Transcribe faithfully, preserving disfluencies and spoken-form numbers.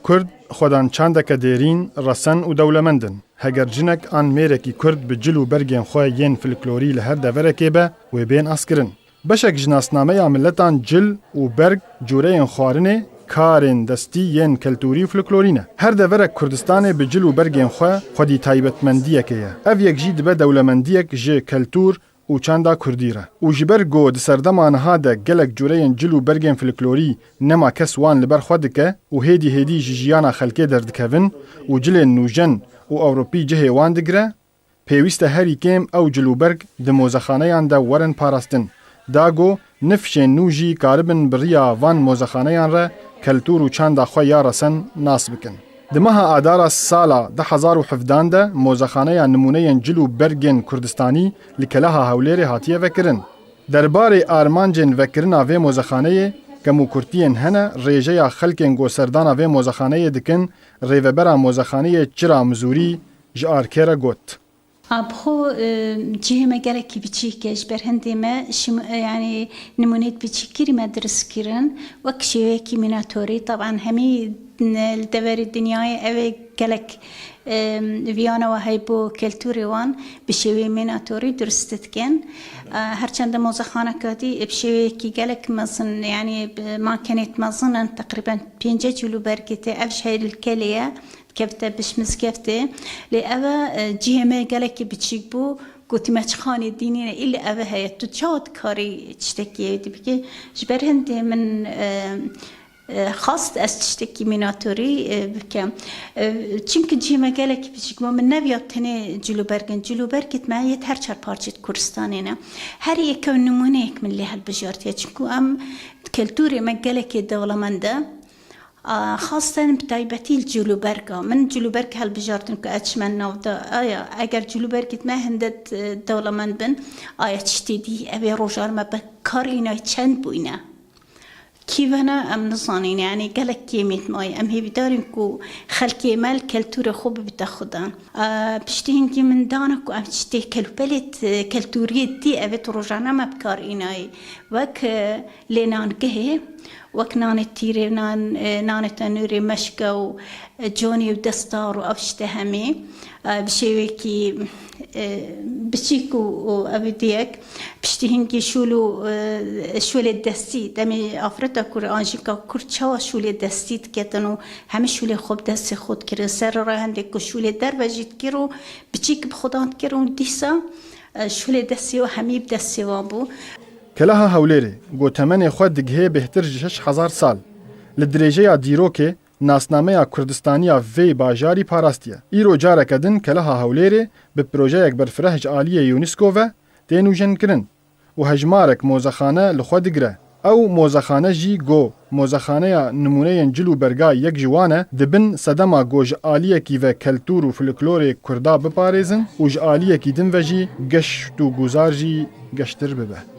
Kurd xwedan çandeke dêrîn, resen û dewlemend in. Heger cinek an mêrekî Kurd bi cil û bergên xwe yên folklorî li her deverekê be, wê bên askirin. Beşek ji nasnameya miletan cil û berg, cureyên xwarinê, karên destî yên keltûrî û folklorî ne. Her deverek Kurdistanê bi cil û bergên xwe xwedî taybetmendiyekê ye. Ev yek jî dibe dewlemendiyek ji keltûr û çanda Kurdî re. Û ji ber ku di serdema niha de gelek cureyên cil û bergên folklorî nema kes wan li ber xwe dike û hêdî hêdî ji jiyana xelkê derdikevin û cilên nûjen û ewropî cihê wan digire, pêwîst e herî kêm ew cil û berg di mozexaneyan de werin parastin. Da ku nifşên nû jî karibin bi riya van mozexaneyan re keltûr û çanda xwe ya resen nas bikin. Di meha Adara sala du hezar û hevdehan de mozexaneya nimûneyên cil û bergên Kurdistanî li Keleha Hewlêrê hatiye vekirin. Derbarê armancên vekirina vê mozexaneyê kemûkurtiyên hene, rêjeya xelkên ku serdana vê mozexaneyê dikin, rêvebera mozexaneyê Çira Mizûrî ji Arkê re got. A, bi xwe, e, cihê me gelekî biçîk e, ji ber hindê me şim-, e, yanî nimûneyê biçîkirî me dirist kirin, wek şêweyekî mînatorî. Teban hemî, e, li deverê dinyayê ev ê gelek, e, viyana we heyî bo keltûrê wan bi şêweyê mînatorî dirist dikin. E, her çend mozexaneka dî, e, bi şêweyekî gelek mezin, yanî, e, mankenêt mezin in, teqrîben pêncî cil û bergê tê, ev ji heyî li kelê ye. Kevte biş mizgeftê. Lê ev e, cihê me gelekî biçîk bû. Gotî me çi xanê dînî ne, îl ev heye. Tu çawa dikarî tiştekî êdî bikî? Ji ber hindê min, e, e, xwest ez tiştekî mînatorî, e, bikim. E, çimkî cihê me gelekî biçîk bû. Min neviya tenê cilûbergin. Cilûbergit me yê her çar parçê di Kurdistanê ne. Her yek ew nimûneyek min lê hilbijartiye. Çimkî em keltûrê me gelekê dewlemend e. A, xasten bi taybetî li cilûberga. Min cilûberg helbijartin ku ez çime nav de. Aya, eger cilûbergit me hinde, e, dewlemend bin, aya tiştê dî, ev ê rojar me bi kar îna çend bûyne. Kî vena em nizanîn, yanî gelek kêmît mayî. Em hêvîdar in ku xelkê me li keltûrê xwe bibite xwe dan. A, piştî hingî min dana ku em tiştê kelûpelê, e, keltûriyê dî, ev ê tu rojane me bi kar înayî. Wek, e, lê nangehê, wek nanê tîrê, nan, e, nanê tenûrê, meşke û, e, conê û destar û ev tişte hemî, e, bi şêwekî, e, biçîk û, û ev ê diyek, piştî hingî şûl û, e, şûlê destî, demê afreta kur, an jîka kur çawa şûlê destî diketin û hemî şûlê xwe bi destê xwe dikirin. Ser re hindê ku şûlê derve jî dikir û biçîk bi xwe dan dikir û dîsa, e, şûlê destê wan hemî bi destê wan bû. Keleha Hewlêrê, ku temenê xwe digihê bêhtir ji şeş hezar sal, li dirêjeya dîrokê nasnameya Kurdistaniya vê bajarî parastiye. Îro careke din Keleha Hewlêrê bi projeyek berfireh ji aliyê UNESCO ve tê nûjenkirin û hejmarek mozexane li xwe digire. Ew mozexane jî ku mozexaneya nimûneyên cil û berga yek ji wan e, dibin sedema ku ji aliyekî ve keltûr û folklorê Kurda biparêzin û ji aliyekî din ve jî geşt û guzar jî geştir bibe.